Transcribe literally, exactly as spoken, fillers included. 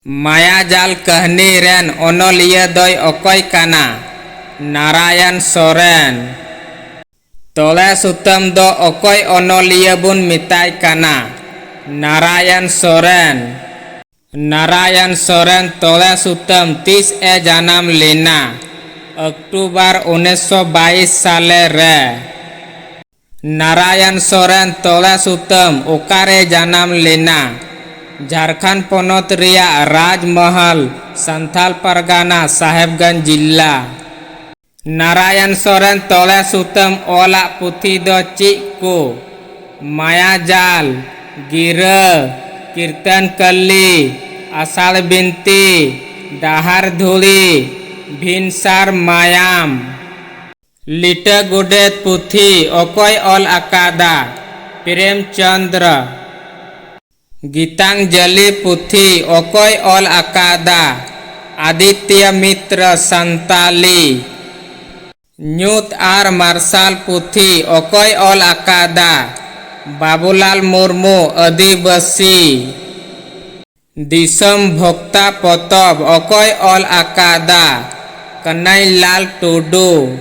ᱢᱟᱭᱟᱡᱟᱞ ᱠᱟᱹᱦᱱᱤ ᱨᱮᱱ ᱚᱱᱚᱞᱤᱭᱟᱹ ᱫᱚᱭ ᱚᱠᱚᱭ ᱠᱟᱱᱟ? ᱱᱟᱨᱟᱭᱚᱱ ᱥᱚᱨᱮᱱ᱾ ᱛᱚᱲᱮ ᱥᱩᱛᱟᱹᱢ ᱫᱚ ᱚᱠᱚᱭ ᱚᱱᱚᱞᱤᱭᱟᱹ ᱵᱚᱱ ᱢᱮᱛᱟᱭ ᱠᱟᱱᱟ? ᱱᱟᱨᱟᱭᱚᱱ ᱥᱚᱨᱮᱱ᱾ ᱱᱟᱨᱟᱭᱚᱱ ᱥᱚᱨᱮᱱ ᱛᱚᱲᱮ ᱥᱩᱛᱟᱹᱢ ᱛᱤᱥ ᱮ ᱡᱟᱱᱟᱢ ᱞᱮᱱᱟ? ᱚᱠᱴᱳᱵᱚᱨ ᱩᱱᱤᱥᱥᱚ ᱵᱟᱭᱤᱥ ᱥᱟᱞᱮ ᱨᱮ᱾ ᱱᱟᱨᱟᱭᱚᱱ ᱥᱚᱨᱮᱱ ᱛᱚᱲᱮ ᱥᱩᱛᱟᱹᱢ ᱚᱠᱟᱨᱮ ᱡᱟᱱᱟᱢ ᱞᱮᱱᱟ? ᱡᱷᱟᱲᱠᱷᱚᱸᱰ ᱯᱚᱱᱚᱛ ᱨᱮᱭᱟᱜ ᱨᱟᱡᱽᱢᱚᱦᱚᱞ, ᱥᱟᱱᱛᱷᱟᱞ ᱯᱟᱨᱜᱟᱱᱟ, ᱥᱟᱦᱮᱵᱽᱜᱚᱸᱡᱽ ᱡᱤᱞᱟ᱾ ᱱᱟᱨᱟᱭᱚᱱ ᱥᱚᱨᱮᱱ ᱛᱚᱲᱮ ᱥᱩᱛᱟᱹᱢ ᱚᱞᱟᱜ ᱯᱩᱛᱷᱤ ᱫᱚ ᱪᱮᱫ ᱠᱚ? ᱢᱟᱭᱟᱡᱟᱞ, ᱜᱤᱨᱟᱹ, ᱠᱤᱨᱛᱚᱱ ᱠᱟᱹᱞᱤ, ᱟᱥᱟᱲ ᱵᱤᱱᱛᱤ, ᱰᱟᱦᱟᱨ ᱫᱷᱩᱲᱤ, ᱵᱷᱤᱱᱥᱟᱨ ᱢᱟᱭᱟᱢ᱾ ᱞᱤᱴᱟᱹ ᱜᱚᱰᱮᱛ ᱯᱩᱛᱷᱤ ᱚᱠᱚᱭ ᱚᱞ ᱟᱠᱟᱫᱟ? ᱯᱨᱮᱢ ᱪᱚᱸᱫᱽᱨᱚ᱾ ᱜᱤᱛᱟᱧᱡᱚᱞᱤ ᱯᱩᱛᱷᱤ ᱚᱠᱚᱭ ᱚᱞ ᱟᱠᱟᱫᱟ? ᱟᱫᱤᱛᱭᱚ ᱢᱤᱛᱨᱚ ᱥᱟᱱᱛᱟᱞᱤ᱾ ᱧᱩᱛ ᱟᱨ ᱢᱟᱨᱥᱟᱞ ᱯᱩᱛᱷᱤ ᱚᱠᱚᱭ ᱚᱞ ᱟᱠᱟᱫᱟ? ᱵᱟᱵᱩᱞᱟᱞ ᱢᱩᱨᱢᱩ, ᱟᱹᱫᱤᱵᱟᱹᱥᱤ᱾ ᱫᱤᱥᱚᱢ ᱵᱷᱚᱠᱛᱟ ᱯᱚᱛᱚᱵ ᱚᱠᱚᱭ ᱚᱞ ᱟᱠᱟᱫᱟ? ᱠᱟᱱᱟᱭᱞᱟᱞ ᱴᱩᱰᱩ᱾